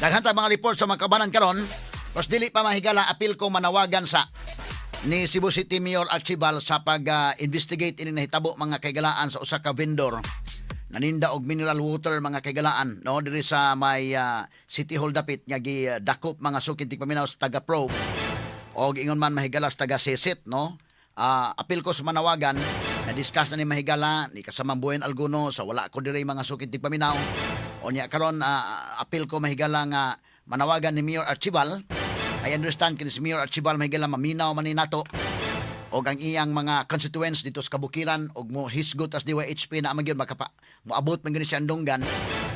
Daghan ta mga report sa mga kabanan karon. Mas dili pa, mahigala, apil ko manawagan sa ni Cebu City Mayor Archival sa pag-investigate ini nahitabo, mga kaigalaan, sa usa ka vendor naninda og mineral water, mga kaigalaan, no, diri sa may City Hall dapit nga gidakop, mga suki tigpaminaw, sa taga probe og ingon man, mahigala, sa taga Sesit, no. Apil ko sa manawagan na discuss na ni, mahigala, ni kasamang Buhen Alguno sa wala ko diri, mga suki tigpaminaw. Unya karon, apil ko, mahigala, nga manawagan ni Mayor Archival. I understand kini si Mayor Archival, mahigala, maminaw man ni nato og ang iyang mga constituents dito sa kabukiran og mo hisgot as DYHP na magyud makapa moabot man gyud siya ang dunggan.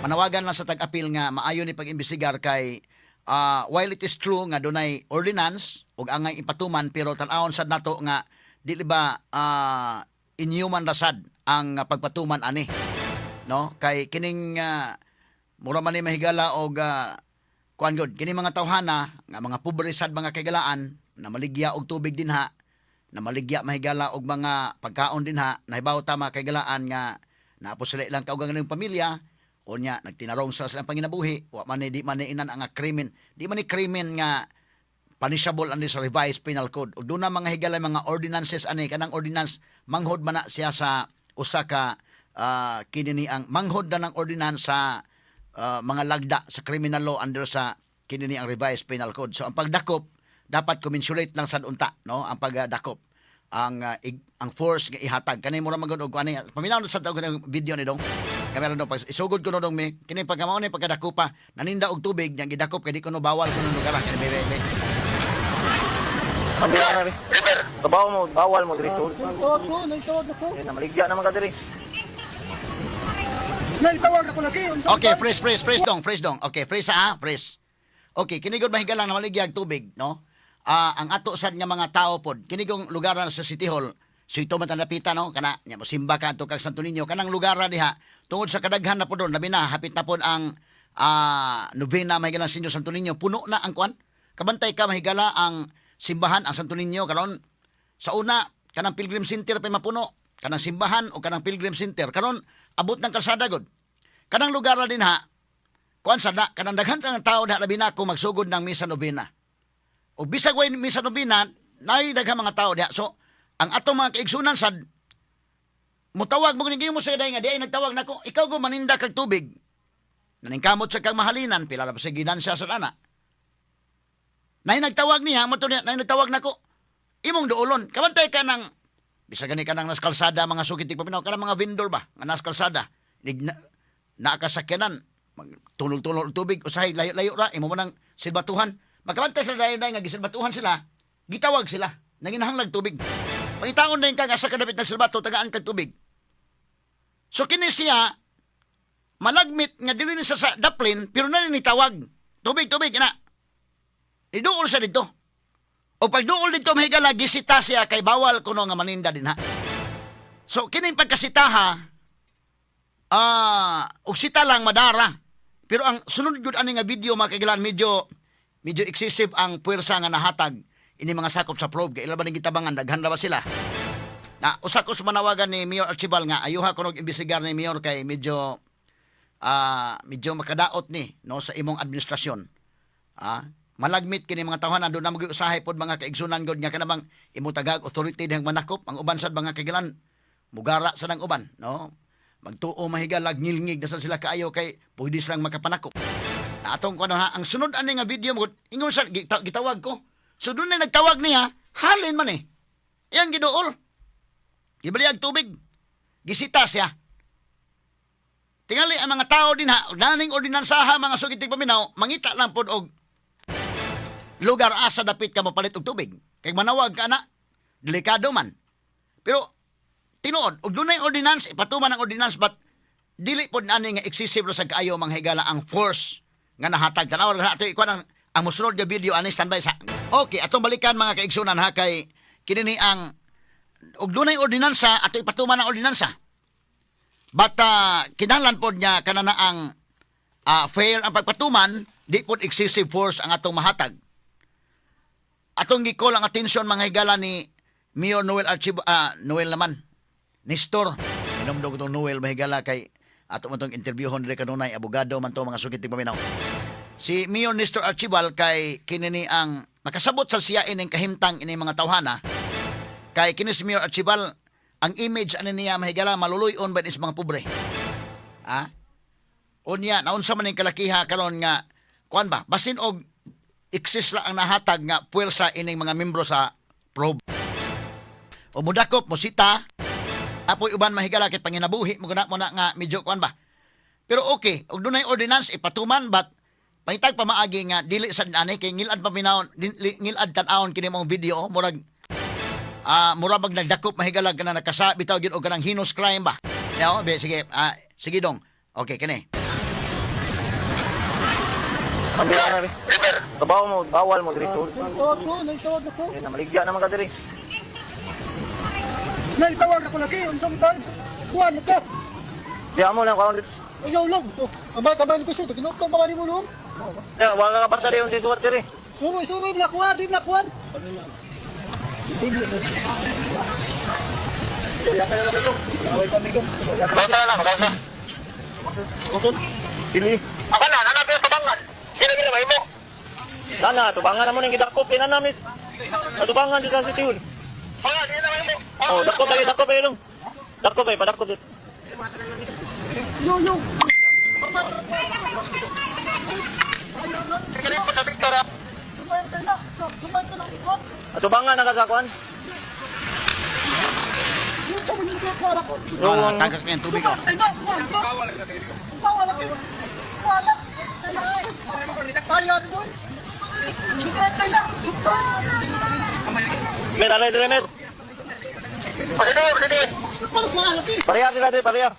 Manawagan lang sa tag-apil nga maayo ni pag-imbestigar kay while it is true nga dunay ordinance ug angay ipatuman, pero tan-awon sad nato nga dili ba inhuman ra sad ang pagpatuman ani, no, kay kining mura man ni, mahigala, og kuan gud kini mga tawhana nga mga pobre sad, mga kaigalaan, na maligya og tubig dinha, na maligya, mahigala, og mga pagkaon dinha. Nahibaw ta, mga kaigalaan, nga naa po sila ilang kaugalingon pamilya. Unya nagtinarong sa silang panginabuhi. Wa man ni, di man ni inan ang krimen, di man ni krimen nga punishable ani sa Revised Penal Code. Ug duna, mga higala, mga ordinances ani. Kanang ordinance manghod man na siya sa usa ka kini ni ang manghod na ng ordinance sa mga lagda sa criminal law under sa kini ni ang Revised Penal Code. So ang pagdakop dapat commensurate lang sad unta, no, ang pagdakop, ang ang force nga ihatag kani mura magud og ani. Paminaw na sad og video ni dong kamera dong. Pag isugod ko no dong, mi kini pagkamao ni pagkadakopa, naninda og tubig nya gidakop kay di kuno bawal kuno lugar kani be, be. Kabaw mo, bawal mo diri sul. Tawag ko, nagtawag ako. Eh, namaligya naman ka diri. Nagtawag ako lagi. Okay, freeze, freeze, freeze dong, freeze dong. Okay, freeze ah, freeze. Okay, kini gud, mahigala, na maligyag tubig, no? Ang ato sad nga mga tao pod, kini kong lugar na sa City Hall, so ito man tanapita, no, kana nya mo simba ka adto kag Santo Niño, kanang lugar na diha, tungod sa kadaghan na pod doon, labi na hapit na pod ang novena, mahigala, Senyor Santo Niño, puno na ang kuan. Kabantay ka, mahigala, ang simbahan, ang Santo Niño karon. Sa una, kanang Pilgrim Center pa mapuno, kanang simbahan o kanang Pilgrim Center karon abot ng kalsada gud. Kanang lugar na din ha, kuan sa na, kanang daghan kang tao na, labi na kung magsugod ng misa novena. O bisag way misa novena, nay daghang mga tao diha. So, ang atong mga kaigsunan sad mutawag mo mo sa nga di ay nagtawag nako, ikaw go maninda kag tubig. Naningkamot sa kang mahalinan, pila ra pa sa ginansya sa ana. Nay nagtawag niya, mo to niya, nay nagtawag nako. Imong duolon, kabantay ka ng bisag gani ka nang nas kalsada, mga suki tigpaminaw, kanang mga vendor ba nga nas kalsada. Nig na, nakasakyanan, tunol-tunol og tubig, usahay layo-layo ra imo mo nang silbatuhan. Makabantay sila dayon nga gisilbatuhan sila, gitawag sila, nanginahanglag tubig. Pangitaon na kag asa ka dapit nagsilbato, tagaan kag tubig. So kini siya malagmit nga dili ni siya sa daplin, pero na nitawag. "Tubig, tubig," ina. Iduol sa dito. O pagduol dito, mahigala, gisita siya kay bawal kuno nga maninda din ha. So kining pagkasitaha, og sita lang madara. Pero ang sunod gud ani nga video, mga kaigalaan, medyo medyo excessive ang puwersa nga nahatag ini mga sakop sa probe kay ila ba ning gitabangan, daghan ra ba sila. Na usa ko sa manawagan ni Mayor Archibald nga ayuha kuno og imbestigar ni Mayor kay medyo medyo makadaot ni, no, sa imong administrasyon. Malagmit kini mga tawhana doon na mag usahay pod, mga kaigsunan gud, nga kanabang imo tagag authority dihang manakop ang uban sad, mga kaigalaan, mugara sa nang uban, no, magtuo, mahigala, ngilngig na sa sila kaayo kay pwede silang makapanakop. Na atong kuno ha, ang sunod ani nga video mo ingon sa gitawag ko. So doon na nagtawag niya, halin man eh. Iyang giduol. Gibaliyag tubig. Gisita siya. Tingali ang mga tao din ha, naning ordinansaha, mga suki tigpaminaw, mangita lang pod og lugar asa dapit ka mapalit og tubig. Kay manawag ka na, delikado man. Pero tinuod, og dunay ordinance, ipatuman ang ordinance, but dili pod ani nga excessive ra sa kaayo, mga higala, ang force nga nahatag. Tanaw ra ato ikuan ang mosunod nga video ani, standby sa. Okay, atong balikan, mga kaigsunan, ha, kay kini ni ang og dunay ordinansa, ato ipatuman ang ordinansa. But kinahanglan pod niya kanana ang fair ang pagpatuman, di pod excessive force ang atong mahatag. Atong gi-call ang atensyon, mga higala, ni Mayor Noel Archib Noel naman Nestor. Inomdog itong Noel, mahigala, kay ato mo tong interviewhon diri kanunay, abogado man to, mga suki tigpaminaw. Si Mayor Nestor Archival kay kinini ang nakasabot sa siya ining kahimtang ining mga tawhana. Kay kini si Mayor Archival, ang image ani niya, mahigala, maluluyon ba is mga pobre. Ha? Unya, naunsa man ning kalakiha karon nga kuan ba? Basin og exist lang ang nahatag nga puwersa ining mga membro sa probe. O mudakop mo sita, apoy uban, mahigala, kay panginabuhi mo guna mo na nga medyo kuan ba. Pero okay, og dunay ordinance ipatuman, but pangitag pamaagi nga dili sa ani kay ngilad pa binawon, ngilad tan-awon kini mong video, murag murag bag nagdakop, mahigala, kana nakasa bitaw gyud og kanang heinous crime ba. Yaw, be sige, sige dong. Okay kini. Ang bilang na rin. Trabaho mo, bawal mo diri sul. Nagtawag ko, nagtawag ako. Eh, namaligya naman ka diri. Naitawag ako lagi, unsang time. Kuan ka. Diya mo lang kaon dito. Ayaw lang. Oh, Amay kamay ko siya, kinutong pa mo noon. Ya, wala ka pa sa yung sisuwat diri. Suroy, suroy, blakuan, di blakuan. Usod. Dili. Ako na, nanapin sa bangan. Sino ginawa mo? Nana, tubangan na mo ning gidakop ina namis. Atubangan di sa City Hall. Wala, ginawa mo. Oh, dakop lagi, dakop ay long. Dakop ay padakop dito. Yo, yo. Sige pa sa Victor. Kumain ka na. Kumain ka na. Kuan. Atubangan na ka sa kuan. Yung sa mga kuan ako. Oh, tagak niya ang tubig oh. Ay, na, kuan ka. Bawal ako. Kuan. Tayo doon. Kumain na. Met, anay diri met. Sige, sige. Kuan lagi. Pareha sila diri, pareha.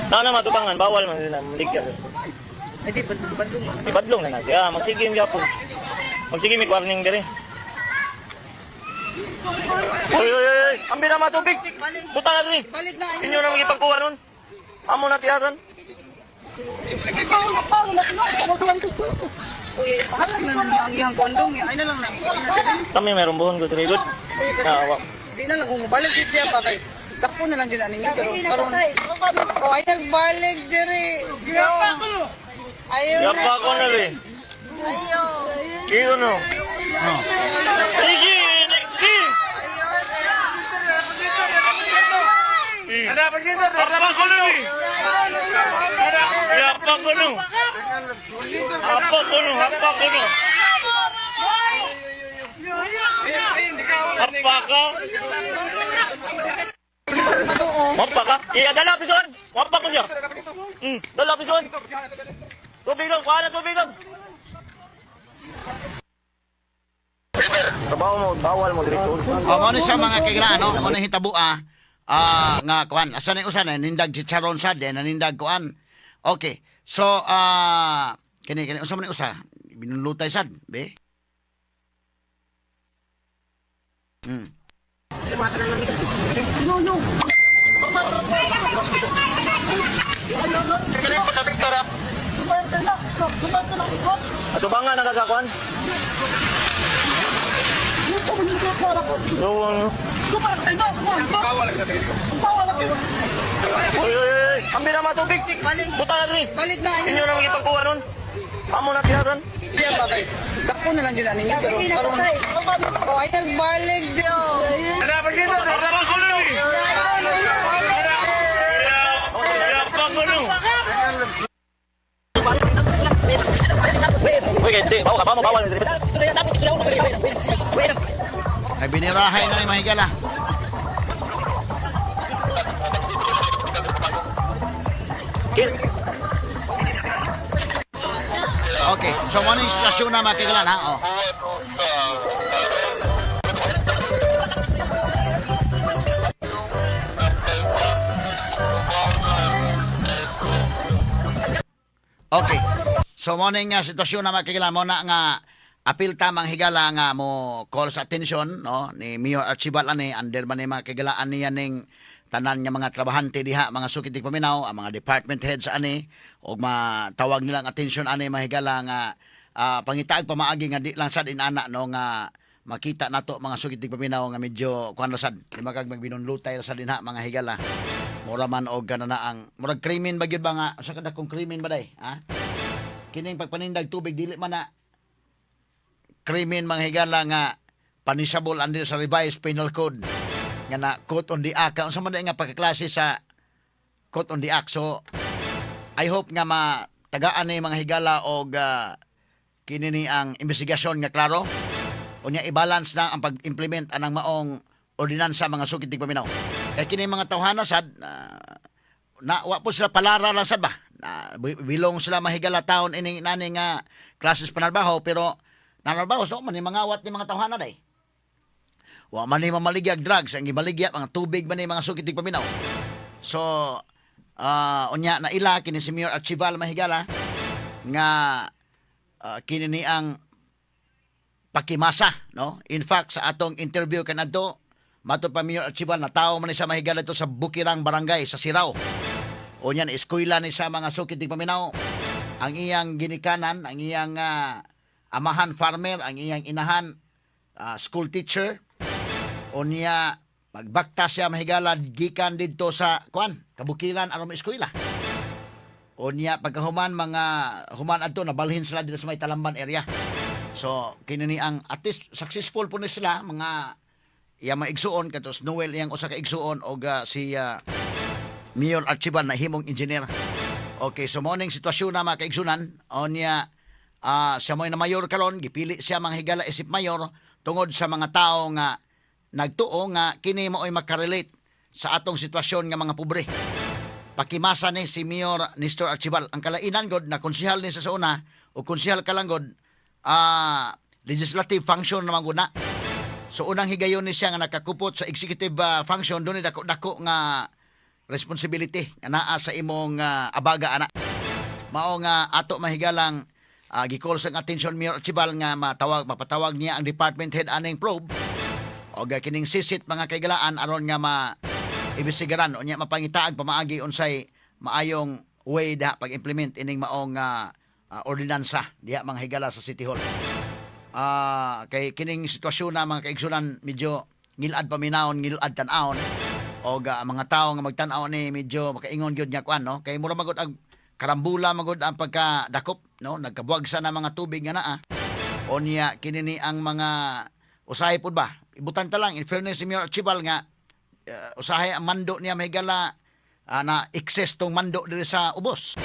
Nana matubangan, bawal man sila maligya. Ibadlong na na siya. Magsige yung yapon. Magsige may warning diri. Oy, oy, oy, oy. Ambi na matubig. Buta na diri. Balik na. Inyo na magipagkuha nun. Amo na tiyaran. Uy, pahalag na lang ang iyang kondom. Ay na lang na. Kami meron buhon ko diri good. Ah, wa. Di na lang kung balik dito siya pa kay Tapo na lang dyan ninyo pero karon. Oh, ay nagbalik diri. Ayaw na. Yapa ko na rin. Ayaw. Iyo no. Oh. Sige, sige. Ayaw. Apa ko na eh. Yapa ko no. Apa ko no, apa ko no. Apa ka? Wampa ka? Iya, dala pison. Wampa ko siya. Dala pison. Tubig lang, kuha na tubig lang. Trabaho mo, bawal mo diri sul. Oh, mo ni siya mga kaigla, no? Mo ni hitabo nga kuan. Asa ni usa na nindag si Charon sad eh, nanindag kuan. Okay. So kini kini usa man ni usa binulutay sad, be. Yo, yo. Sige pa sa Victor. Kumain ka na. Kumain ka na. Kuan. Atubangan na ka sa kuan. Yung sa mga kuan ako. Yung Kumain na. Kuan. Bawal ako. Oy, oy, oy. Ambi na matubig. Balik. Buta na diri. Balik na. Inyo na magipagkuha nun. Amo na tiyaran. Siya pa kay Tapo na lang dyan ninyo pero karon. Oh, ay nagbalik dito. Apa ko na eh. Apa ko no. Uy, hindi. Bawal ka, bawal, bawal. Ay binirahay na ni mahigala. Kil. Okay. So mo ni sitwasyon na mga kaigla ha. Oh. Okay. So mo ni nga sitwasyon na mga kaigla, mo na nga apil tamang higala nga mo call sa attention no ni Mayor Archibald ani under man ni mga kaigalaan niya ning tanan nga mga trabahante diha, mga sukit paminaw, ang mga department heads ani og matawag nilang attention ani, mahigala, nga pangitaag pamaagi nga di lang sad inana no nga makita nato mga sukit paminaw nga medyo kuan ra sad, di makag magbinunlutay ra sad dinha, mga higala. Mura man og kana na ang murag krimen ba gyud ba nga sa kadakong krimen ba day, ha? Kining pagpanindag tubig dili man na krimen, mga higala, nga punishable under sa Revised Penal Code nga na caught on the act. Unsa man nga pagkaklase sa caught on the act? So I hope nga matagaan ni, mga higala, og kini ni ang investigasyon nga klaro. Unya i-balance na ang pag-implement anang maong ordinansa, mga sukit tigpaminaw. Kay kini mga tawhana sad na wa po sila palara lang sad ba na bilong sila, mahigala, taon ini nani nga classes panarbaho, pero nanarbaho so man ni mangawat ni mga tawhana day. Wa man ni mamaligyag drugs, ang gimaligya mga tubig man ni, mga sukit tigpaminaw. So unya na ila kini si Mayor Archival, mahigala, nga kini ni ang pakimasa, no? In fact, sa atong interview kanadto, mato pa Mayor Archival na tao man ni siya, mahigala, ito sa Bukirang Barangay sa Sirao. Unya na eskwela ni sa, mga sukit paminaw. Ang iyang ginikanan, ang iyang amahan farmer, ang iyang inahan school teacher. Unya magbakta siya, mahigala, gikan didto sa kuan, kabukiran aron eskwela. Unya pagkahuman, mga human adto nabalhin sila dito sa may Talamban area. So kini ni ang at least successful po ni sila mga iyang mga igsuon katos Noel, iyang usa ka igsuon, og si Mayor Archival na himong engineer. Okay, so morning sitwasyon na, mga kaigsunan. Onya siya mo'y na mayor karon, gipili siya, mga higala, isip mayor tungod sa mga tao nga nagtuo nga kini mao'y makarelate sa atong sitwasyon nga mga pobre. Pakimasa ni si Mayor Nestor Archival. Ang kalainan god na konsehal ni sa una o konsehal ka lang god, legislative function naman gud na. So unang higayon ni siya nga nakakupot sa executive function, doon ni dako-dako nga responsibility nga naa sa imong abaga ana. Mao nga ato, mahigalang, gi-call sa attention Mayor Archival nga matawag mapatawag niya ang department head aning probe og kining sisit, mga kaigalaan, aron nga ma imbestigaran unya mapangitaag pamaagi unsay maayong way diha pag-implement ining maong ordinansa diha, mga higala, sa City Hall. Kay kining sitwasyon na, mga kaigsunan, medyo ngilad paminawon, ngilad tan-awon, og mga tao nga magtan-aw ni medyo makaingon gyud nga kuan, no, kay mura magud ang karambula magud ang pagkadakop, no, nagkabuwagsa na mga tubig nga naa. Unya kini ni ang mga usahay pud ba, ibutan ta lang in fairness si Mayor Archival nga usahay ang mando niya, mahigala, na excess tong mando diri sa ubos.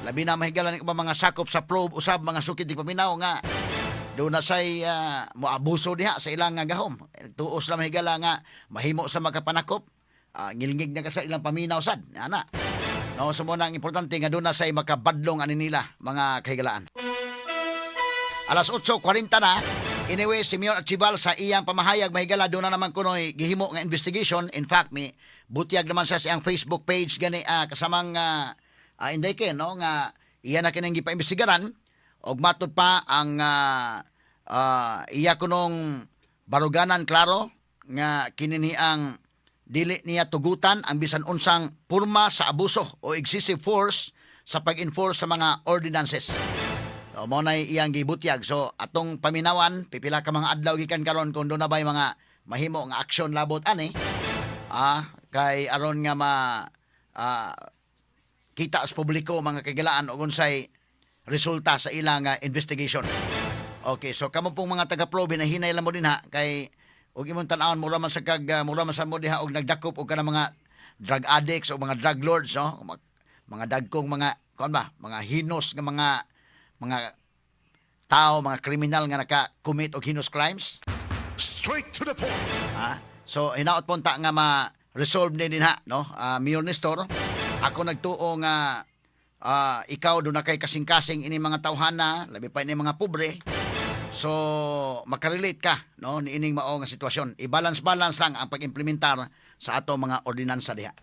Labi na, mahigala, ni ubang mga sakop sa probe usab, mga sukid di paminaw, nga doon na say moabuso diha sa ilang nga gahom. Tuos lang, mahigala, nga mahimo sa makapanakop, ngilngig na ka sa ilang paminaw sad ana, no? So mo na ang importante nga doon na say makabadlong ani nila, mga kahigalaan. Alas 8:40 na. Anyway, si Mayor Archival sa iyang pamahayag, mahigala, doon na naman kunoy gihimo nga investigation. In fact, mi butyag naman siya sa iyang Facebook page gani kasamang Inday Ken, no, nga iya na kining gipaimbestigaran og matud pa ang iya kunong baruganan klaro nga kini ni ang dili niya tugutan ang bisan unsang porma sa abuso o excessive force sa pag-enforce sa mga ordinances. So, mo na iyang gibutyag. So, atong paminawan, pipila ka mga adlaw gikan karon kung doon na ba'y mga mahimo nga aksyon labot ani. Kay aron nga ma kita sa publiko, mga kaigalaan, og unsay resulta sa ilang investigation. Okay, so kamo pong mga taga-probe, hinay lang mo din ha, kay ug imong tan-awon mura man sa mo diha og nagdakop og kanang mga drug addicts o mga drug lords, no, mga dagkong mga kuan ba, mga hinos nga mga tao, mga kriminal nga naka-commit og heinous crimes. Straight to the point. Ha? So hinaot po ta nga ma-resolve ni din ha, no? Mayor Nestor, ako nagtuo nga ikaw doon na kay kasing-kasing ini mga tawhana, labi pa ini mga pobre. So makarelate ka, no, niining mao nga sitwasyon. I-balance-balance lang ang pag-implementar sa ato mga ordinansa diha.